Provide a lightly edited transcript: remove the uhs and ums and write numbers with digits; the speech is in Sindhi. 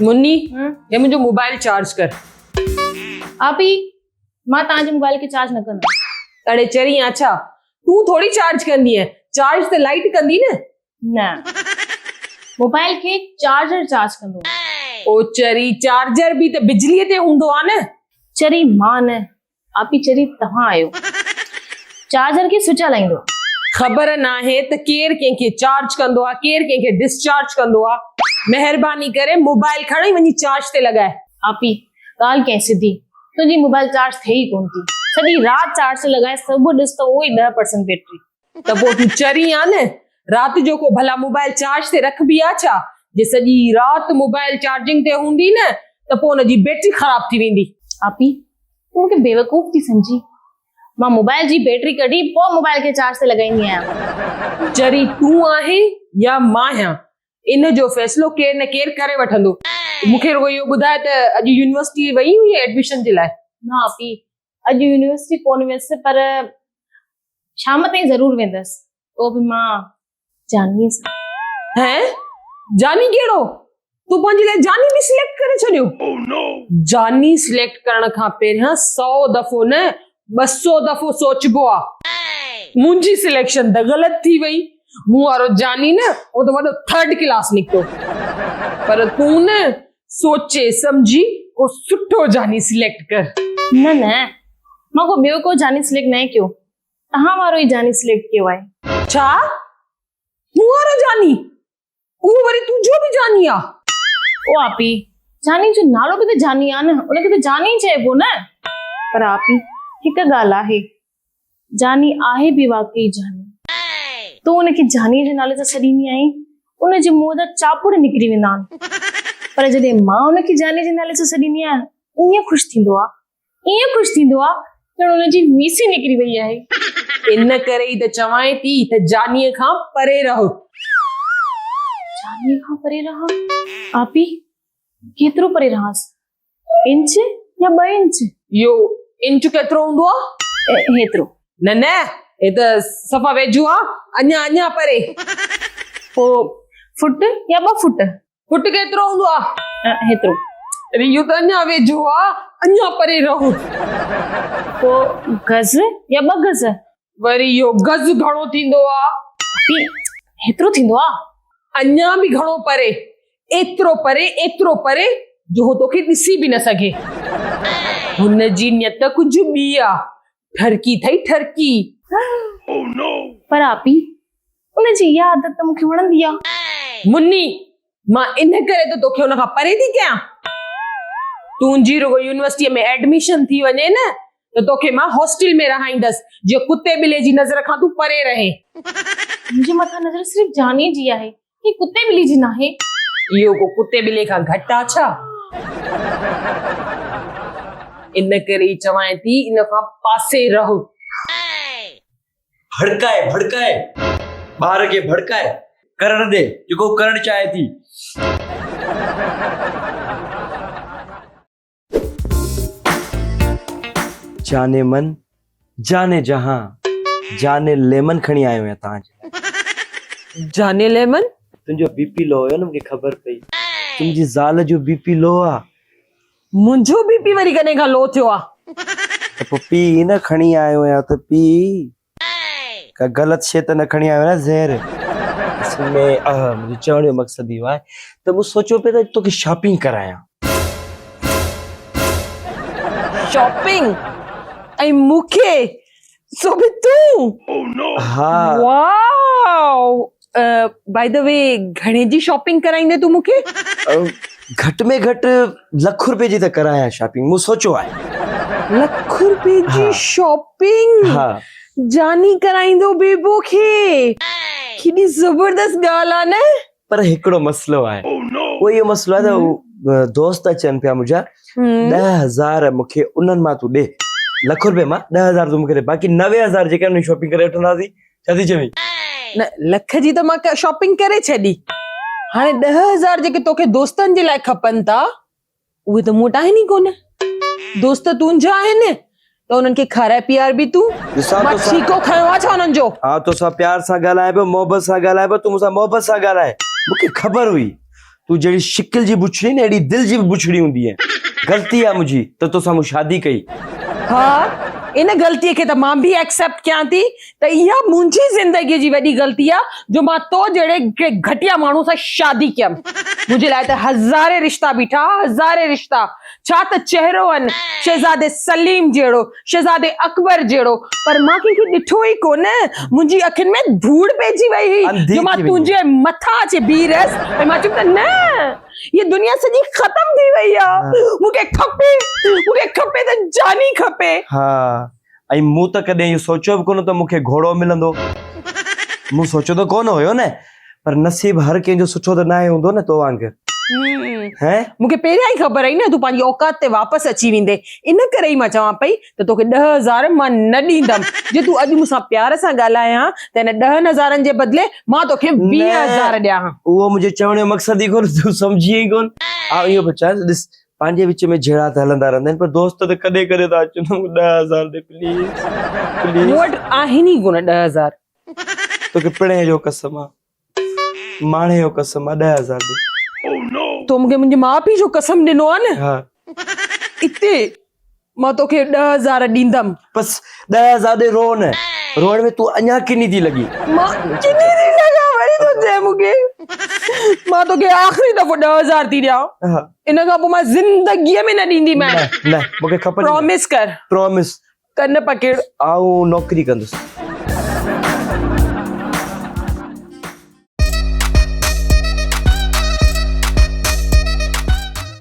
مني هي منهنجو موبائل چارج ڪر. آپي مان توهان جي موبائل کي چارج نه ڪندم. اڙي چري آن ڇا؟ تون ٿوري چارج ڪندينء، چارج ته لائيٽ ڪندي نه. نه موبائل کي چارجر چارج ڪندو آ. او چري چارجر به ته بجليء تي هوندو آ نه. چري مان نه آپي چري توهان آهيو. چارجر کي سوئچ هلائيندو آ. خبر ناهي ته ڪير ڪنهن کي چارج ڪندو آ ڪير ڪنهن کي ڊسچارج ڪندو آ. مهرباني ڪري موبائل کڻ ۽ وڃي چارج تي لڳاء. آپي ڳالهه ڪئين سڌي. تنهنجي موبائل چارج ٿئي ئي ڪونه ٿي. سڄي رات چارج تي لڳائي صبح ڏس ته اهو ئي 10% بيٽري. ته پوء تون چري آن نه. رات جو ڪو ڀلا موبائل چارج تي رکبي آ ڇا؟ جي سڄي رات موبائل چارجنگ تي هوندي نه ته پوء ان جي بيٽري خراب ٿي ويندي. آپي تون مون کي بيوقوف ٿي سمجهين. مان موبائل جي بيٽري ڪڍي پوء موبائل کي چارج تي لڳائيندي آهيان. چري تون آهين يا مان آهيان ان جو فيصلو ڪير نه ڪير ڪري وٺندو. مون کي رڳو اهو ٻڌاء ته اڄ يونيورسٽي وئي هئين ايڊميشن جي لاء؟ نه آپي اڄ يونيورسٽي ڪونه ويس پر شام تائين ضرور ويندس اهو به مان جانيء سان. هين؟ جاني ڪهڙو؟ تو پنهنجي لاء جاني به سليڪٽ ڪري ڇڏيو؟ جاني سليڪٽ ڪرڻ کان پهريان سئو دفعو نه 200 دفعو سوچبو آ. منهنجي سليڪشن ته غلط ٿي وئي. مون وارو جاني نه اهو ته وڏو ٿرڊ ڪلاس نڪتو. پر تون نه سوچي سمجهي ڪو سٺو جاني سليڪٽ ڪر. نه نه مان ڪو ٻيو ڪو جاني سليڪٽ ناهي ڪيو توهان وارو ئي جاني سليڪٽ ڪيو آهي. ڇا؟ مون وارو جاني؟ اهو وري تنهنجو به جاني آ؟ او آپي جاني جو نالو به ته جاني آ نه ان کي ته جاني ئي چئبو نه. پر آپي هڪ ڳالهه آهي جاني آهي به واقعي جاني. تون ان کي جانيء جي نالي سان سڏيندي آهين، ان جي منهن جا چاپڙ نڪري ويندا آهن. پر جڏهن مان ان کي جانيء جي نالي سان سڏيندي آهيان، ائين خوش ٿيندو آ، ائين خوش ٿيندو آ، ڄڻ ان جي ميسي نڪري وئي آهي. ان ڪري ئي ته چوانء ٿي ته جانيء کان پري رهه. جانيء کان پري رهان؟ آپي، ڪيترو پري رهانس؟ انچ يا ٻه انچ؟ اهو انچ ڪيترو هوندو آ؟ هيترو. نه نه هي ته صفا ويجهو آ، اڃا اڃا پري. پوء فٽ يا ٻه فٽ؟ فٽ ڪيترو هوندو آ؟ هيترو. اري اهو ته اڃا ويجهو آ، اڃا پري رهو. پوء گز يا ٻه گز؟ وري اهو گز گهڻو ٿيندو آ؟ هيترو ٿيندو آ. اڃا به گهڻو پري، ايترو پري، ايترو پري جو هو توکي ڏسي به نه سگهي. هن جي نيت ڪجهه ٻي آ. ٺرڪي ٿئي ٺرڪي. پر آپي، ان جي اها عادت ته مون کي وڻندي آ. مني، مان ان ڪري ته توکي ان کان پري ٿي ڪيان. تنهنجي رڳو يونيورسٽيء ۾ ايڊميشن ٿي وڃي نه ته توکي مان هاسٽل ۾ رهائيندس جيئن ڪتي ٻلي جي نظر کان تون پري رهين. منهنجي مٿان نظر صرف جانيء جي آهي، ڪنهن ڪتي ٻلي جي ناهي. اهو ڪو ڪتي ٻلي کان گهٽ آ ڇا؟ ان ڪري ئي چوانء ٿي ان کان پاسي رهه. ڀڙڪائي ڀڙڪائي ٻار کي ڀڙڪائي ڪرڻ ڏي جيڪو ڪرڻ چاهي ٿي. جاني من جاني جهان جاني ليمن کڻي آيو آهيان توهان جي لاء. جاني ليمن؟ تنهنجو بي پي لو هيو نه مونکي خبر پئي. تنهنجي زال جو بي پي لو آ. منهنجو بي پي وري ڪڏهن کان لو ٿيو آ؟ ته پوء پي نه کڻي آيو آهيان ته پي. ڪا غلط شيء ته نه کڻي آيو آهيان نه زهر. اصل ۾ منهنجو چوڻ جو مقصد اهو آهي ته مون سوچيو پئي ته توکي شاپنگ ڪرايان. شاپنگ ۽ مون کي سو به تون؟ ها. واء باء the V گهڻي جي شاپنگ ڪرائيندين تون مون کي؟ گهٽ ۾ گهٽ لک روپيه جي ته ڪرايان شاپنگ مون سوچيو آهي. لک روپيه جي شاپنگ؟ ها. جاني ڪرائيندو بيبو کي ڪيڏي زبردست ڳالهه آ نه. پر هڪڙو مسئلو آهي. اهو اهو مسئلو آهي ته دوست اچن پيا منهنجا 10000 مون کي انهن مان تون ڏي لک روپيه مان 10000 تون مون کي ڏي باقي 90000 جيڪي آهن شاپنگ ڪري وٺنداسين. ڇا ٿي چوين؟ نه لک جي ته مان شاپنگ ڪري ڇڏي. هاڻي 10000 جيڪي توکي دوستن جي لاء کپن ٿا اهي ته مون وٽ آهن ئي ڪونه. دوست تنهنجا آهن ته انهن کي کارائي پيار به تون. مان ٺيڪو کنيو آهي ڇا انهن جو؟ آء توسان پيار سان ڳالهايان پيو، محبت سان ڳالهايان پيو، تون مون سان محبت سان ڳالهاء. مون کي خبر هئي. تون جهڙي شڪل جي بڇڙي نه اهڙي دل جي به بڇڙي هوندي آهين. غلطي آ منهنجي ته توسان مون شادي ڪئي. ها ان غلطي کي ته مان به ايڪسيپٽ ڪيان ٿي ته اها منهنجي زندگي جي وڏي غلطي آ جو مان تو جهڙي هڪڙي گهٽيا ماڻهو سان شادي ڪيم. منهنجي لاء ته هزارين رشتا بيٺا ها هزارين رشتا. ڇا ته چهرو هن شهزادي سليم جهڙو، شهزادي اڪبر جهڙو، پر مان ڪنهن کي ڏٺو ئي ڪونه. منهنجي اکين ۾ ڌوڙ پئجي وئي هئي جو مان تنهنجي مٿان اچي بيهي رهيس ۽ مان چيم ته نه هيء دنيا سڄي ختم ٿي وئي آ. مون کي کپي، مون کي کپي ته جاني کپي. ها ۽ مون ته ڪڏهن اهو سوچيو به ڪونه ته مون کي گهوڙو ملندو. مون سوچيو ته ڪونه هيو نه، پر نصيب هر ڪنهن جو سٺو ته ناهي هوندو نه تو وانگر. هين؟ مون کي پهريان ئي خبر هئي نه تون پنهنجي اوقات تي واپس اچي ويندين، ان ڪري ئي مان چوان پئي ته توکي 10,000 مان نه ڏيندم. جي تون اڄ مون سان پيار سان ڳالهائين ها ته هن ڏهن هزارن جي بدلي مان توکي 20,000 ڏيان ها. اهو منهنجي چوڻ جو مقصد ئي ڪونه، تون سمجهين ئي ڪونه. آئون اهو پيو چوان ته ڏس پنهنجي وچ ۾ جهيڙا ته هلندا رهندا آهن پر دوست ته ڪڏهن ڪڏهن ٿا اچن مون کي 10,000 ڏي پليز پليز. مون وٽ آهن ئي ڪونه 10,000. توکي پڻهين جو قسم آ ماڻهي جو قسم آ 10,000 ڏي. تو مونکي منهنجي ماء پيء جو قسم ڏنو آ نه. ها. اتي مان توکي 10,000 ڏيندم. بس 10,000 ڏي رو نه. روئڻ ۾ تون اڃا ڪني ٿي لڳين. مان ڪني ٿي لڳان وري ٿو چئين مون کي. مان توکي آخري دفعو 10,000 ٿي ڏيان. ها. ان کان پوء مان زندگيء ۾ نه ڏينديمانء. نه نه مون کي کپن ئي نه. پرامس ڪر. پرامس. ڪن پڪڙ. آئون نوڪري ڪندس.